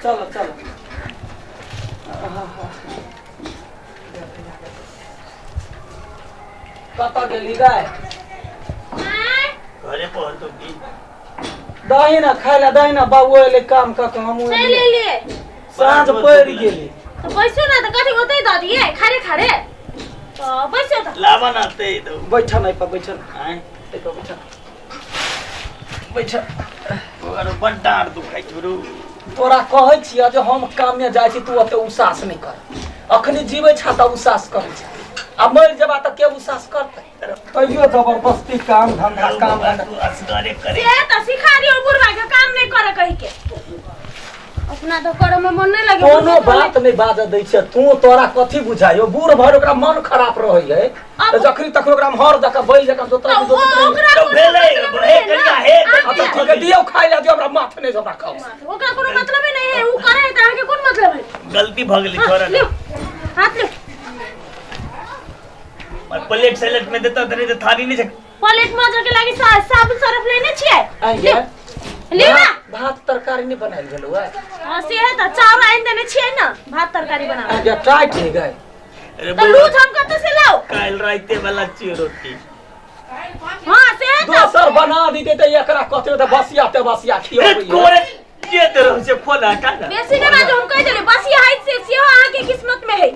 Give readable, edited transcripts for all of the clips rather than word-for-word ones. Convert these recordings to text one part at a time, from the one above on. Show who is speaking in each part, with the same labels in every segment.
Speaker 1: चलो चलो। कतऽ गेली गाय?
Speaker 2: घरे पहुँच तो की
Speaker 1: दही ना खाय ला, दही ना। बाबू एले काम कऽ के, हमहूँ
Speaker 3: चलि
Speaker 1: एलियै।
Speaker 3: एलियै।
Speaker 1: साँझ पड़ि गेली।
Speaker 3: तऽ बैसू ने, तऽ कथी ओतै दऽ दियै खारे खारे? तऽ बैसू तऽ।
Speaker 2: लावा ना ते दो।
Speaker 1: बैठ ना, एहि पर बैठ ना।
Speaker 2: आय।
Speaker 1: एहि पर बैठ ना। बैठ।
Speaker 2: अरे बड डाँर दुखाइ छौ रौ।
Speaker 1: तोरा कहै छियै जे हम काममे जाइ छी, तू ओते उसास नहि कर। अखनी जीबै छा तऽ उसास करै छा, आ मरि जेबा तऽ के उसास करतै? तैयो जबरदस्ती काम धंधा, काम धंधा।
Speaker 2: तू असगरे करे।
Speaker 3: से तऽ सिखा दियौ बुढ़वा के काम नहि करे कहि के। अपना तऽ करे में मन नहि लगे।
Speaker 1: कोनो बात नहि बाजऽ दै छै तू। तोरा कथी बुझाइयो? बूढ़ भर ओकरा मन खराब रहै है तऽ जखनी तखनी ओकरा हर जकाँ बैल जकाँ जोतै
Speaker 3: तऽ
Speaker 1: जोतैत रहै।
Speaker 3: ओकरा
Speaker 2: तऽ
Speaker 3: कोनो
Speaker 2: भेलै,
Speaker 3: मतलब
Speaker 2: हे
Speaker 3: नहि
Speaker 2: कनिया,
Speaker 3: ना।
Speaker 2: हे
Speaker 1: अच्छा
Speaker 2: कनिया।
Speaker 1: ठीक है, दियौ खाइ लए दियौ, हमरा माथ नहि हमरा खाओ।
Speaker 3: ओकरा कोनो मतलब नहीं है। उ करे है तऽ अहाँके कोन मतलब है?
Speaker 2: गलती भऽ गेलै।
Speaker 3: हाँ,
Speaker 2: छोड़।
Speaker 3: लियौ हाथ लियौ।
Speaker 2: प्लेट सेलेट में देता तऽ नहीं तऽ थारी नहीं छै।
Speaker 3: प्लेट मजर के लागी साबुन सरफ लेने छियै।
Speaker 1: आइ गे।
Speaker 3: लियौ ना।
Speaker 1: भात तरकारी नहि बनायल गेलौ है?
Speaker 3: हाँ, से है तऽ चाउर आनि देने छियै ने, भात तरकारी बनाबै।
Speaker 1: आइ गे, टाइट है गए।
Speaker 2: अरे
Speaker 3: तऽ लूज हम कतऽ से लाउ?
Speaker 2: काल्हि राइते वाला छियो रोटी।
Speaker 3: हाँ, से है तऽ।
Speaker 1: दोसर बना दिते तऽ एकरा कथी होतै? बसिया ते बसिया
Speaker 2: ए
Speaker 1: खियबै।
Speaker 2: कोरे के दे रहल छै? खोला हटा ना।
Speaker 3: बेसी नहि बाजू, हम कहि देली, बस ये हाइट से सेहो अहाँके किस्मत में है।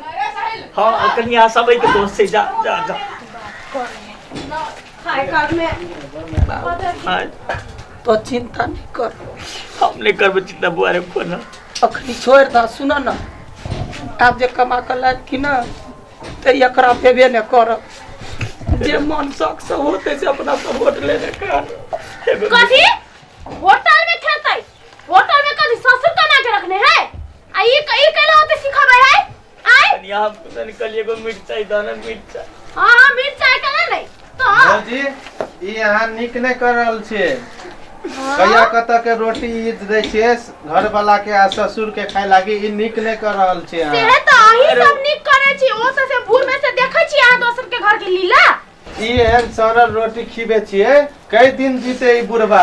Speaker 2: हाँ कनिया, सब के दोस्त छै। जा जा जा।
Speaker 3: खाय काल में।
Speaker 2: हाँ।
Speaker 1: तो चिंता नहीं कर।
Speaker 2: हम नहीं करबै चिंता बुआ रे, खोला।
Speaker 1: अखनी छोड़ि दह। सुन न, आब जे कमा कऽ लायब कि न, तऽ एकरा देबे नहि करब। जे मन शौक से होते से अपना सब होटले ने कर।
Speaker 3: कथी होटल में खेतै? होटल में कथी ससुर कमा के रखने है? आ ई ई कैला होते सिखबै है? आय।
Speaker 2: कनिया, हम पता नहीं कल एगो मिर्चाई दाना, मिर्चाई।
Speaker 3: हाँ हाँ, मिर्चाई केना नहीं तो।
Speaker 4: भौजी, ई अहाँ नीक नहि कर रहल छियै। कहिया कतऽ के रोटी ई दै छियै घर वाला के आ ससुर के खाय लागी। ई नीक नहि कर रहल छियै
Speaker 3: से
Speaker 4: अहाँ।
Speaker 3: तऽ अहीं सब नीक करै छी। ओ सब से भूल में से देखै छी अहाँ दोसर के घर के लीला।
Speaker 4: ई एहन सड़ल रोटी खिबै छियै, कई दिन जीते ई बुढ़बा?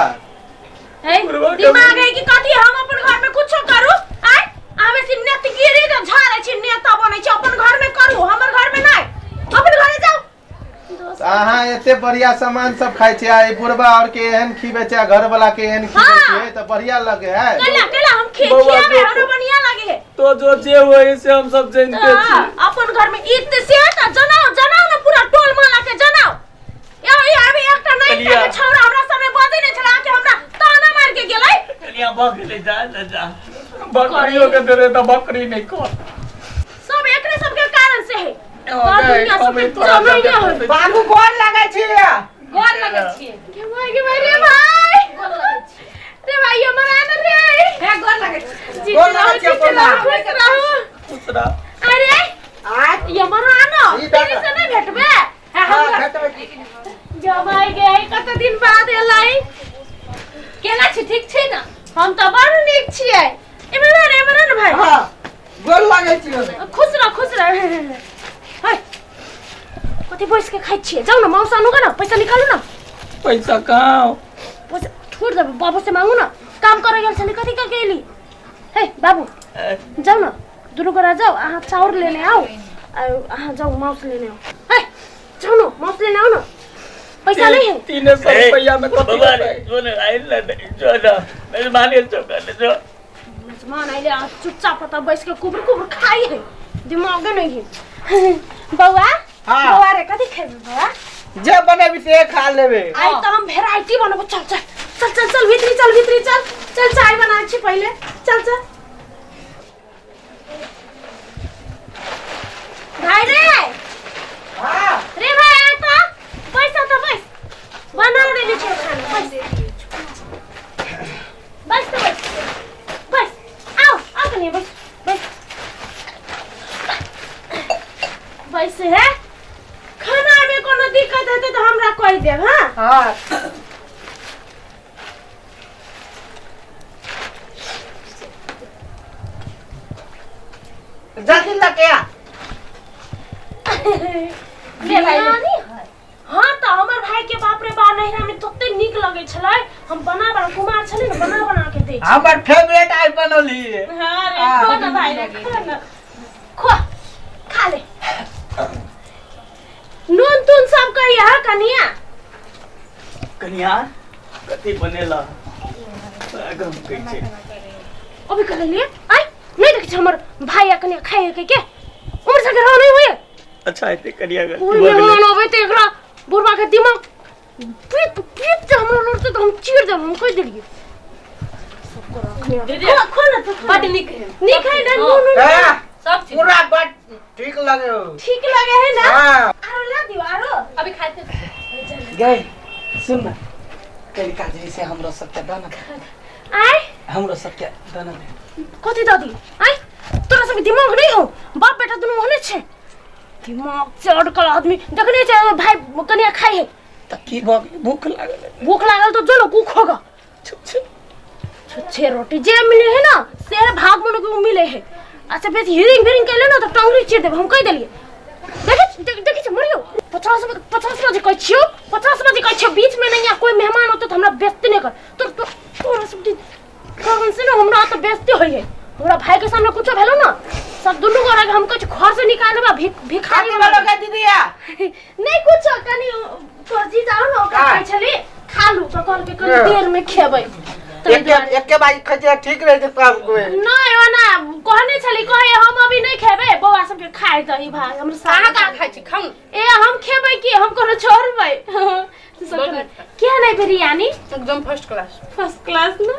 Speaker 3: है दिमाग है कि कथी? हम अपन घर में कुछो करू? आय, अहाँ बेसी नेतगिरी जे झाड़ै छी, नेता बनै छी। अपन घर में करू, हमर घर में नहि। अपन घरे जाउ।
Speaker 4: तऽ अहाँ एते बढ़िया सामान सब खाइ छियै आ ई बुढ़बा और के एहन खिबै छै आ घर वाला के एहन खिबै छियै तऽ बढ़िया लगे है?
Speaker 3: कैला कैला हम खे
Speaker 1: बौआ,
Speaker 3: खियाबे
Speaker 1: जो-
Speaker 3: हमरा बढ़िया लागे है।
Speaker 1: तो जो जे होय से हम सब जानते छी।
Speaker 3: अपन घर में ई तऽ से तऽ जनाओ, जनाओ ने, पूरा टोल मोहल्ला के जनाओ। यो ई अभी एकटा नहीं
Speaker 2: कनिया।
Speaker 3: के छौड़ा हमरा सामने बजै नहि छला के हमरा ताना मार के गेलै।
Speaker 2: कनिया, भऽ गेलै, जा ना जा।
Speaker 1: बकरियो के देबे तऽ बकरी नहि कर।
Speaker 3: सब एकरे सबके कारण से है।
Speaker 1: ओ, गए,
Speaker 3: दुनिया सबके
Speaker 1: कभी तोरा
Speaker 3: जमैया
Speaker 1: जब
Speaker 3: है।
Speaker 5: बाबू, गोर लगै छी।
Speaker 6: गोर लगै छियै।
Speaker 3: के भाई, के भाई रे भाई।
Speaker 6: गोर लगै छियै।
Speaker 3: रे भाई, हमर आनंद रे।
Speaker 6: हे, गोर लगै छियै।
Speaker 3: जीते
Speaker 5: गोर
Speaker 3: रहू,
Speaker 5: लगै छियै,
Speaker 3: जीते रहू,
Speaker 5: प्रणाम।
Speaker 3: खुश रहू।
Speaker 2: खुश रह।
Speaker 3: अरे
Speaker 5: आय।
Speaker 3: ये हमर आनो
Speaker 4: ई दादा।
Speaker 3: तेरी से नहीं भेटबे
Speaker 5: हाँ,
Speaker 3: हमरा।
Speaker 5: भेटबै की।
Speaker 3: जमाई गे, कते दिन बाद एलै।
Speaker 6: केना छी? ठीक छी ने?
Speaker 3: हम तऽ बड़ नीक छियै। एमहर आन, एमहर आन भाई।
Speaker 5: हाँ, गोर लगै छी।
Speaker 3: खुश रह, खुश रह। है कथी बैस के खाइ छियै? जाउ ने, मौसा आनू ने, पैसा निकालू ने।
Speaker 1: पैसा कहाँ?
Speaker 3: पैसा छोड़ देबै, बाबू से मांगू ने। काम करे गेल छलै, कथी करके एली हे बाबू? जाउ ने, दुनू गोरा जाउ। अहाँ चाउर लेने आउ आ अहाँ जाउ, मांस लेने आउ। हे, जाउ ने, मांस लेने आउ ने। पैसा नहीं है?
Speaker 1: 300 रुपया में कथी
Speaker 2: बबुआ रे
Speaker 1: होतै?
Speaker 2: जो ने आइल ना, जो ना मेजबानी छौ कहने जो।
Speaker 3: मेजबान आइले आ चुपचाप ओतऽ बैस के कुबर कुबर खाई है, दिमागे नहीं है। बौआ।
Speaker 5: हाँ।
Speaker 3: बौआ रे, कथी खेबे बौआ?
Speaker 5: जे बनेबी से खा लेबे।
Speaker 3: आइ तऽ हम भेराइटी बनबो। चल चल चल चल चल, भीतरी चल, भीतरी चल चल। चाय बनाबै छी पहिले, चल चल। भाइ रे।
Speaker 5: हाँ।
Speaker 3: रे भाइ, आइ तऽ बैस तऽ, बैस। बना देने छियौ खाना, बैस बैस तऽ, बैस बैस। आउ आउ कनि, बैस बैस बैस। हे, खाना में कोनो दिक्कत हेतै तऽ हमरा कहि देब। हाँ।
Speaker 5: हाँ। जल्दी लगे आ।
Speaker 3: ले भाइ, ले। हाँ तऽ हमर भाइ। खाय के बाप रे बा नैहरा में तते नीक लगै छलै। हम बना बना कुमार छलै ने, बना बना के दै।
Speaker 5: हमर फेवरेट आइ बनौली।
Speaker 3: हां रे, खो ना भाई रे, खो ना, खो, खा ले। नून तून सब कहिया हा कनिया?
Speaker 2: कनिया कथी बनेला गम कहै छै?
Speaker 3: अभी कर लिए आई नहीं देखे छी हमर भाई आ कनिया खाए के के उम्र से रहो नहीं हुए।
Speaker 2: अच्छा एते कनिया गलती
Speaker 3: कोई
Speaker 2: भऽ गेलै।
Speaker 3: मेहमान अबै तऽ एकरा बुढ़बा के दिमाग पीत पीत जे हमरा लड़तै तऽ हम चीर देब, हम कहि देलियै। सबको रखने
Speaker 6: दीदी।
Speaker 3: खो, खो ना तू, खो।
Speaker 6: बड नीक है।
Speaker 3: नीक है ना? नून नून
Speaker 5: ए,
Speaker 6: सब चीज
Speaker 5: पूरा बड ठीक लगे हो।
Speaker 3: ठीक लगे है ना?
Speaker 5: हाँ।
Speaker 3: आरो ला दियो आरो।
Speaker 6: अभी खाते
Speaker 1: गए सुन ना, कल काजरी से हमरो सबके दाना
Speaker 3: आय
Speaker 1: हमरो सबके दाना दे।
Speaker 3: कथी दादी? आय तोरा सबके दिमाग नहीं हो? बाप बेटा दुनू ओहने छै, दिमाग से अटकल आदमी। देखने छै भाई कनिया खाइ है।
Speaker 1: तऽ की भऽ गेलै? भूख लागल है।
Speaker 3: भूख लागल तो जो ना कुख होगा।
Speaker 1: छुप छुप
Speaker 3: छुच्छे रोटी जे मिले है ना से भाग में लोग मिले है। अच्छा बेसी हिरिंग फिरिंग कैले ना तो टंगरी चीर देब, हम कहि देलियै। देखै देखै छी मरियो 50 50 बजे कहै छियौ, 50 बजे कहै छियौ, बीच में नहीं आ कोई मेहमान होते तो हमरा बेइज्जती नहीं कर। तो तो तोरा सब दिन कौन से ना हमरा तो बेइज्जती होई है। हमरा भाई के सामने कुछो भेलो ना सब दुनू गोरा के हम कहै छी घर से निकाल देबा, भिखारी
Speaker 5: कथी
Speaker 3: बना
Speaker 5: बनौ गे दीदिया?
Speaker 3: नहीं कुछो, कनी तोर जी जाओ ना ओकरा
Speaker 5: हाँ।
Speaker 3: कहै छली खा लू तो कहलकै कनी देर में खेबै। ताहि
Speaker 5: एके
Speaker 3: दुआरे।
Speaker 5: एके बारी खैतियै ठीक रहै छै सब कोई।
Speaker 3: नहीं ओना कहने छली, कहे हम अभी नहीं खेबै, बौआ सबके खाइ दही भाई हमर
Speaker 6: कहाँ
Speaker 3: साग।
Speaker 6: कहाँ खाइ छी? खाउ न।
Speaker 3: ए हम खेबै की, हम कोनो छोड़बै? क्या नहीं बिरयानी
Speaker 6: एकदम फर्स्ट क्लास।
Speaker 3: फर्स्ट क्लास ना।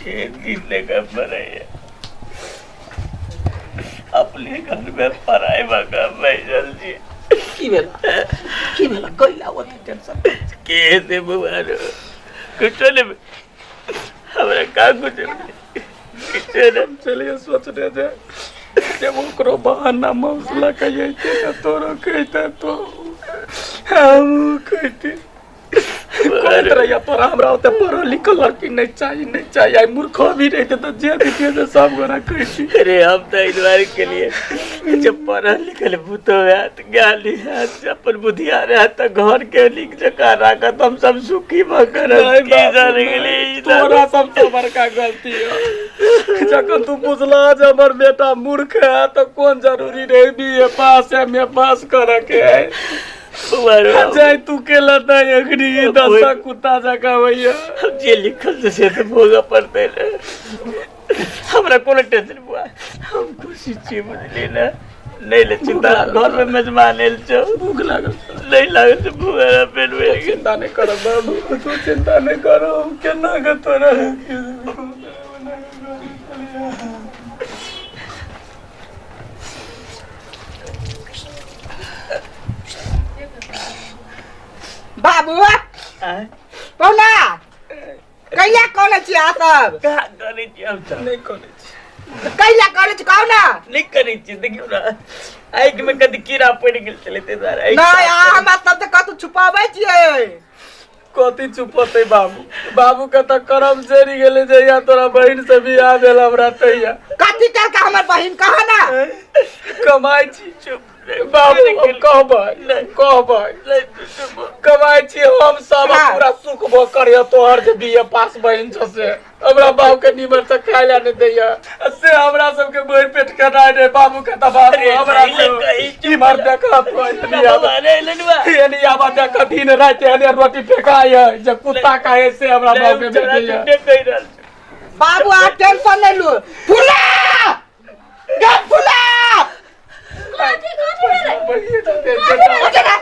Speaker 2: एक कितने का पढ़ाई अपने घर में पढ़ाई बगा बैठल छी।
Speaker 1: की भेला की भेला कैला ओते टेंशन?
Speaker 2: के हेतै बौआ रो? कुछो नहि, हमरा का कुछ किछो नहि।
Speaker 1: चलिए सोचने जे जब ओकरो बहाना मौसला के अइते तऽ तोरो कहिते तो हमहूँ कहिती। कहैत रहिया तोरा हमरा ओते पढ़ल लिखल लड़की नहीं चाही, नहीं चाही। आइ मूर्खो भी रहिते तऽ जे दितियै से सब गोरा कहिती।
Speaker 2: अरे हम तऽ एहि दुआरे केलियै जब पढ़ल लिखल पुतोह हैत, ज्ञानी हैत, अपन बुधियार हैत तऽ घर के नीक जकाँ राखत, हम सब सुखी भऽ कऽ रहब। की जाने गेलियै ई
Speaker 1: तोरा सबसँ बड़का गलती है जखन तू बुझला जे हमर बेटा मूर्ख है तऽ कोन जरूरी रहे B A pass M A पास करऽ के है?
Speaker 2: बौआ रो,
Speaker 1: जाय तू केला तऽ अखनी ई दशा कुत्ता जकाँ होइया।
Speaker 2: हम जे लिखल छै से तऽ भोगऽ पड़तै ने। हमरा कोनो टेंशन बुआ, हम खुशी छी बुझली ने। नहि ले चिंता, घर में मेजबान आयल छौ।
Speaker 1: भूख लागल।
Speaker 2: नहि लागल छै भूख, हमरा पेट भरि गेल।
Speaker 1: चिंता नहीं कर बाबू, तू चिंता नहीं कर, हम केना के तोरा
Speaker 5: बाबू
Speaker 2: आँय?
Speaker 5: पौना कहिया कॉलेज छी अहाँ सब?
Speaker 2: कहाँ करै छी हम तऽ?
Speaker 1: नहीं करै छी।
Speaker 5: कहिया कॉलेज कहू ना?
Speaker 2: नहि करै छी। देखियौ ने आँखि में कथी कीड़ा पड़ि गेल छलै ताहि दुआरे आँखि
Speaker 5: नहीं
Speaker 2: साफ
Speaker 5: अहाँ
Speaker 2: करै।
Speaker 5: हमरा सब कतौ छुपाबै छियै।
Speaker 1: कथी चुपते बाबू? बाबू के तऽ करम जरि गेलै जहिया तोरा बहिन से बियाह भेल हमरा तहिया।
Speaker 5: कथी केलकै हमर बहिन कह ना?
Speaker 1: कमाइ छी
Speaker 2: चुप रे,
Speaker 1: बाबू, हम कहबै कहबै।
Speaker 2: नहि, तू चुप।
Speaker 1: कमाइ छी हम सब
Speaker 5: हाँ।
Speaker 1: पूरा सुख भोग करिय। तोहर जे बी ए पास बहिन छौ से हमरा बाबू के नीमन से खाय ला नहीं दैया, से हमरा सबके भरि पेट खेनाइ नहि बाबू के तऽ बाबू
Speaker 2: अरे
Speaker 1: हमरा
Speaker 2: नहीं ले कही, चुप
Speaker 1: इम्हर
Speaker 2: रह।
Speaker 1: देखा तो एनी आबा
Speaker 2: अरे लडुआ।
Speaker 1: एनी आबा देख दिन राति एने रोटी फेकाइ है जे कुत्ता खाए से हमरा
Speaker 2: नहीं,
Speaker 1: बाबू के
Speaker 2: तोरा
Speaker 1: भेटैया।
Speaker 2: झूठे कहि रहल छौ।
Speaker 5: बाबू अहाँ टेंशन नहीं लू। फुला गे फुला।
Speaker 3: कथी कथी भेलै?
Speaker 1: बहिन जेतै।
Speaker 5: उठे ना।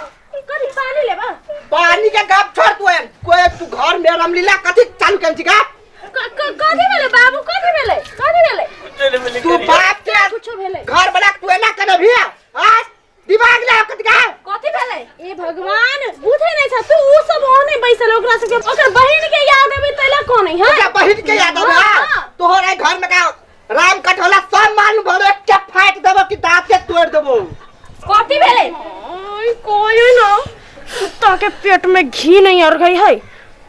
Speaker 3: कथी पानी लेबा?
Speaker 5: पानी के गप छोड़ तू, कोई तू घर में रामलीला कथी चालू केने छी गा?
Speaker 3: कथी भेलै बाबू? कथी भेलै? कथी भेलै?
Speaker 2: कुछो नहि भेलै
Speaker 5: तू
Speaker 2: कनिया।
Speaker 5: बाप के
Speaker 3: कुछो भेलै?
Speaker 5: घर बना के तू एना केने भी आज दिमाग ले कथी गा?
Speaker 3: कथी भेलै? ए भगवान, बुझै नहीं छ तू। उ सब ओने बैसल ओकरा सबके ओकर बहिन के याद अबै तैला कोन है?
Speaker 5: ओकरा बहिन के याद आबै?
Speaker 3: हाँ।
Speaker 5: तोहर एहि घर में का राम कठोला सब मालूम भरो, एक फाट देबो कि दांत के तोड़ देबो।
Speaker 6: कथी भेलै?
Speaker 3: ओय कोई ना कुत्ता के पेट में घी नहीं और गई है।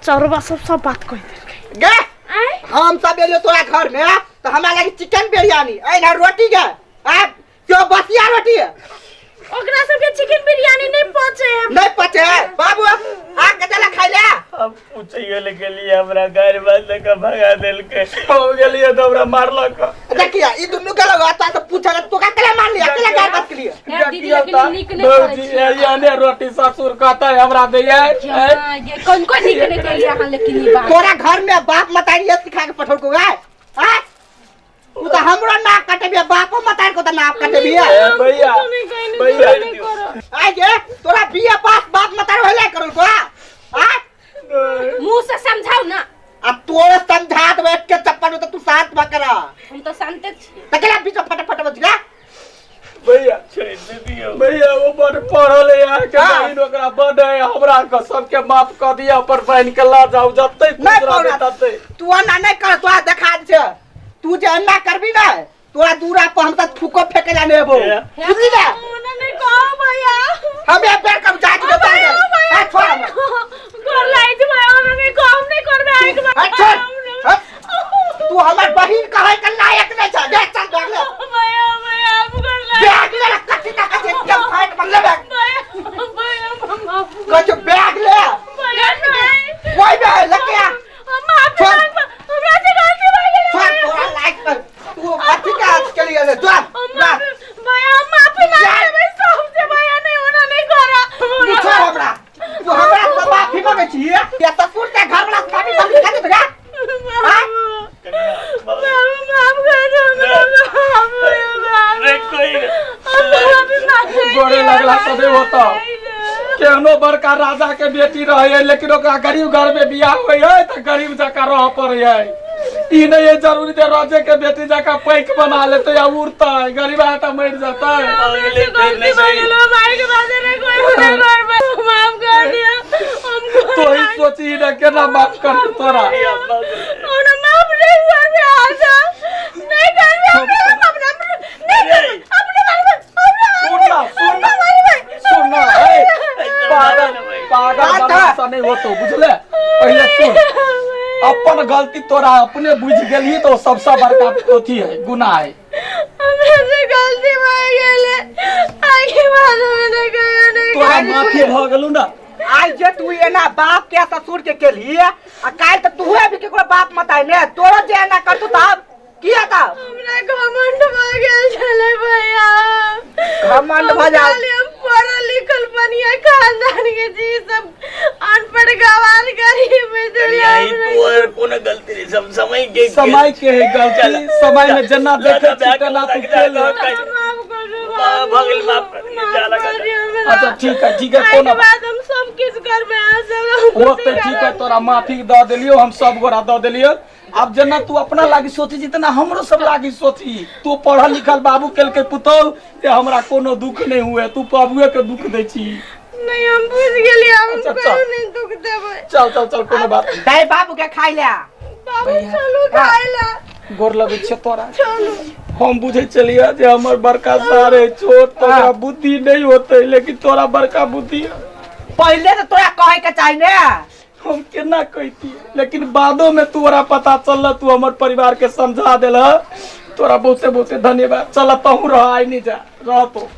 Speaker 3: चरवा सब सब बात कह देलकै।
Speaker 5: गे
Speaker 3: आय
Speaker 5: हम सब एलियो तोरा घर में तो हमरा लागी चिकन बिरयानी एना रोटी गे आ क्यों बसिया रोटी है।
Speaker 3: ओकरा सबके चिकन बिरयानी नहीं पचे है।
Speaker 5: नहीं पचे है बाबू, आ के खाइ ले।
Speaker 2: हम पूछियो ले गेलिए, हमरा गारि बाज के भगा देलकै। हम गेलिए तऽ हमरा मारलक।
Speaker 5: देखिया ई दुनू के लोग आता तो पूछल तो का केला मार लिया, केला गार बात के लिए।
Speaker 6: यार दीदी लेकिन नीक नहीं करै
Speaker 1: भौजी
Speaker 6: छी।
Speaker 1: एहने रोटी ससुर कहतै हमरा दैयै।
Speaker 6: हाँ, ये कोन कोन नीक नहीं करिए अहाँ, लेकिन ई बात
Speaker 5: तोरा घर में बाप मतारी ये सिखा के पठौलको गाय? हां, तू तो हमरो नाक कटेबिया, बापो मतारी को तो नाक कटेबिया।
Speaker 1: ए भैया, भैया
Speaker 5: आइ जे तोरा बीए पास बाप मतारी होले करलको? हां,
Speaker 6: मुंह से समझाउ ना।
Speaker 5: आ तोरे समझा देबो एक के चप्पल में तो तू शांत भ कर।
Speaker 6: हम तो शांते छियै।
Speaker 5: तकला बीच फटाफट बच गया।
Speaker 1: भैया
Speaker 2: छोड़ि दियौ
Speaker 1: भैया, ओ बड़ पढ़ल है अहाँके
Speaker 5: हाँ।
Speaker 1: बहिन ओकरा बड है, हमरा के सबके माफ कऽ दिअ, अपन बहिन के लऽ जाउ जते
Speaker 5: नहीं
Speaker 1: खुश रहबै
Speaker 5: पौना
Speaker 1: तते।
Speaker 5: तू एना नहीं कर, तोरा देखा दे छै। तू जे एना करबी ना तोरा दूरा पर हम सब थूको फेके ला नेबो, बुझली ना?
Speaker 3: ओना नहीं कहो भैया।
Speaker 5: हम एक बेर कब जात के
Speaker 3: भैया, भैया,
Speaker 5: हाथ छोड़ हमरा।
Speaker 3: गोर लागै छी भैया, ओना नहीं कहो, हम नहीं करबै आइ के बाद।
Speaker 5: हाथ छोड़। हट। तू हमर बहिन कहै के लायक नहीं छ। देख चल बैग ले।
Speaker 3: भैया, भैया, हम गोर लागै।
Speaker 5: बैग ले, कथी का कथी एकदम फाइट बनले बैग।
Speaker 3: भैया, भैया, हम माफ
Speaker 5: कथी बैग ले।
Speaker 3: भैया, नहीं।
Speaker 5: कोई भी है लगे आ।
Speaker 3: हम माफी
Speaker 5: छोड़।
Speaker 3: मांगब, हमरा से गलती भऽ गेलै।
Speaker 5: छोड़ तोरा लायक पर तू अथी का के लिए ले चल।
Speaker 3: हम माफी, भैया, हम माफी मांग लेबै सबसे भैया, नहीं ओना नहीं करा।
Speaker 5: तू छोड़ हमरा, तू हमरा से माफी मांगे छी या ससुर के घर वाला से माफी मांगे खातिर गा? हां,
Speaker 3: बाबू माफ कर दो हमरा, बाबू,
Speaker 2: रे कोई
Speaker 3: हम माफी मांगै
Speaker 1: गोरे लगला सदैव होता। केहनो बड़का राजा के बेटी रहे है, लेकिन ओकरा गरीब घर में बियाह होइ है तऽ गरीब जकाँ रह पड़े है। ई नहीं है जरूरी जे राजे के बेटी जकाँ पैक बना लेतै या उड़तै, गरीब है तऽ मरि जेतै।
Speaker 2: अगले
Speaker 3: गलती भऽ गेल, भाई के बात नहीं कोई नहीं करबै, माफ कर दियो हम।
Speaker 1: तो ही सोची ने केना माफ कर तोरा।
Speaker 3: ओना माफ नहीं करबै, आशा नहीं करबै हमरा, माफ नहीं करबै अपने मारबै,
Speaker 1: सुन ना, सुन ना, सुन ना, ए, पागल पागल बनला से नहीं होतो, बुझले? पहिले सुन, अपन गलती तोरा अपने बुझ गेलही तो सबसे बड़का अथी है, गुनाह है।
Speaker 3: हमरा से गलती भऽ गेलै, आगे बाद में नहीं कहियो नहीं।
Speaker 1: तोरा माफी भऽ गेलौ ना।
Speaker 5: आइ जे तू एना बाप के ससुर के केलही आ काल्हि तऽ तूहे भी केकरो बाप मत आइ ने तोरो जे एना करतौ तब की हेतौ?
Speaker 3: हमरा घमंड भऽ गेल छलै भैया।
Speaker 5: घमंड भऽ जाओ।
Speaker 3: हम हम पढ़ल लिखल बढ़िया खानदान के जी, सब अनपढ़ गवार गरीब है।
Speaker 2: कनिया, ई तोहर कोनो गलती नहीं, सब समय के
Speaker 1: समय के है गलती, समय में जेना देखे छी तेना तू खेल।
Speaker 3: माफ कर दो।
Speaker 2: भऽ गेल, माफ कर दियौ, जा लगा जा।
Speaker 1: अच्छा ठीक है, ठीक है, कोनो
Speaker 3: बाद हम सब किछु करबै अहाँ सब।
Speaker 1: वो तऽ ठीक है, तोरा माफी दऽ देलियौ, हम सब गोरा दऽ देलियौ। आब जेना तू अपना लागी सोची छी तेना हमरो सब लागी सोची। तू पढ़ल लिखल बाबू केलकै पुतहु जे हमरा कोनो दुख नहीं हुए, तू बाबुए के दुख दै छी।
Speaker 3: नहीं, हम बुझ गेलियै, हम
Speaker 1: अच्छा,
Speaker 3: कहियो
Speaker 1: चल।
Speaker 3: नहीं दुख देबै।
Speaker 1: चल चल चल, कोनो बात नहीं।
Speaker 5: दाइ बाबू के खाइ ले।
Speaker 3: बाबू, चलू खाइ ला।
Speaker 1: गोर लगै छै तोरा।
Speaker 3: चलू।
Speaker 1: हम बुझै छलियै जे हमर बड़का सार है छोट तऽ ओकरा बुद्धि नहीं होतै, लेकिन तोरा बड़का बुद्धि है।
Speaker 5: पहिले तऽ तोरा कहै के चाही ने।
Speaker 1: हम केना कहितियै, लेकिन बादो में तोरा पता चलल, तू हमर परिवार के समझा देल, तोरा बहुते बहुते धन्यवाद। चल तहूँ रह, आइ नहीं जा रह तो।